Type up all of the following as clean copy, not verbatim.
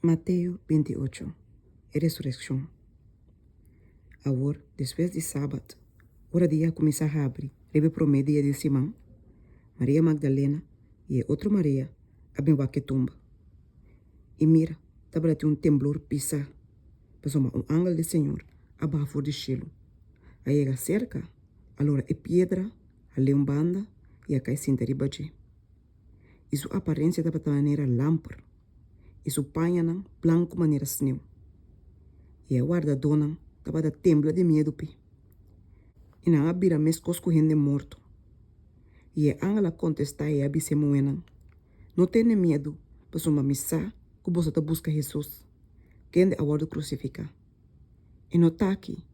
Mateo 28, E resurekshon. Awor, despues di sabat, ora dia a kuminsá habri riba e promé dia di siman, Maria Magdalena i e otro Maria a bin wak e tumba. I mira, tabata tin un temblor pisá, pasobra un angel di Señor a baha for di shelu, a yega serka, a lora e piedra, a lei un banda i a kai sinta riba dje. I su aparensia tabata manera lamper, i su pañanan blanku manera sneu. I e wardadónan tabata tembla di miedu p'e, i nan a bira meskos ku hende morto. I e angel a kontestá i a bisa e muhénan, No tene miedu, pasobra mi sa ku boso ta buska Hesus, kende a wòrdu krusifiká. E no ta aki,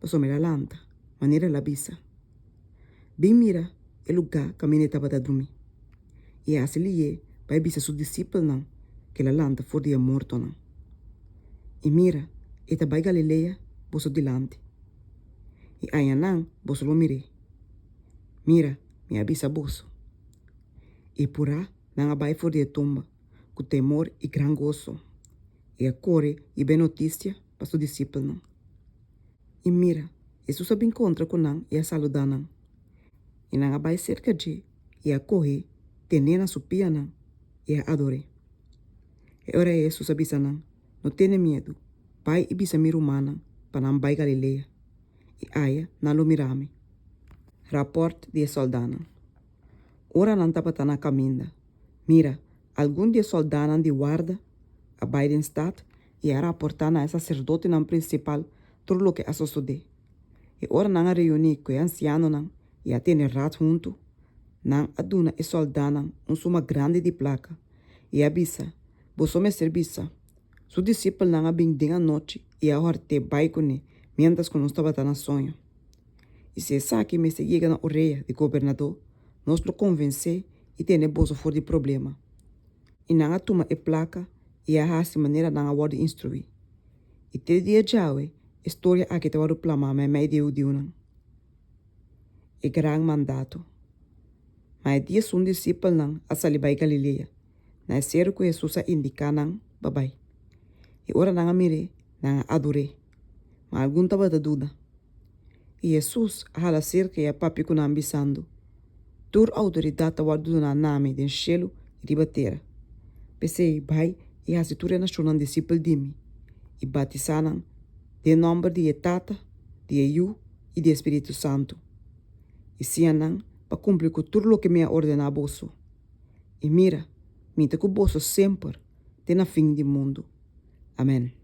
pasobra el a lanta, manera el a bisa. Bin mira e lugá kaminda e tabata drumí. I a hasi lié bai bisa su disipelnan ku el a lanta for di e mortonan. I mira, e ta bai Galilea boso dilanti, i ayanan boso lo mir'é. Mira, mi a bisa boso. I purá nan a bai for di e tumba ku temor i gran goso, i a kore hiba e notisia pa su disipelnan. I mira, Hesus a bin kontra ku nan i a saludá nan. I nan a bai serka dje i a koh'é ten'é na su pianan i a ador'é. E ora ei Hesus a bisa nan, No tene miedu, bai i bisa mi rumannan pa nan bai Galilea, i aya nan lo mira mi. Rapòrt di e sòldánan. Ora nan tabata na kaminda, mira, algun di e sòldánan di warda a bai den stat i a raportá na e saserdotenan prinsipal tur loke a sosodé. I ora nan a reuní ku e ansianonan i a tene rat huntu, nan a duna e sòldánan un suma grandi di plaka i a bisa, Boso mester bisa, Su disipelnan a bin den anochi i a hòrt'é bai kuné miéntras ku nos tabata na soño. I si esaki mester yega na orea di gobernadó, nos lo konvensé i tene boso for di problema. I nan a tuma e plaka i a hasi manera nan a wòrdu instruí. I te dia djawe e storia aki ta wòrdu plamá meimei di e hudiunan. E gran mandato. Ma e diesun disipelnan a sali bai Galilea, na e seru ku Hesus a indiká nan pa bai. I ora nan a mir'é, nan a ador'é, ma algun tabata duda. I Hesus a hala serka i a papia ku nan bisando, Tur outoridat ta wòrdu duná na mi den shelu i riba tera. P'esei, bai i hasi tur e nashonnan disipel di mi, i batisá nan den nòmber di e Tata, di e Yu i di e Spiritu Santu, i siña nan pa kumpli ku tur loke mi a ordená boso. I mira, mi ta ku boso semper te na fin di mundu. Amèn.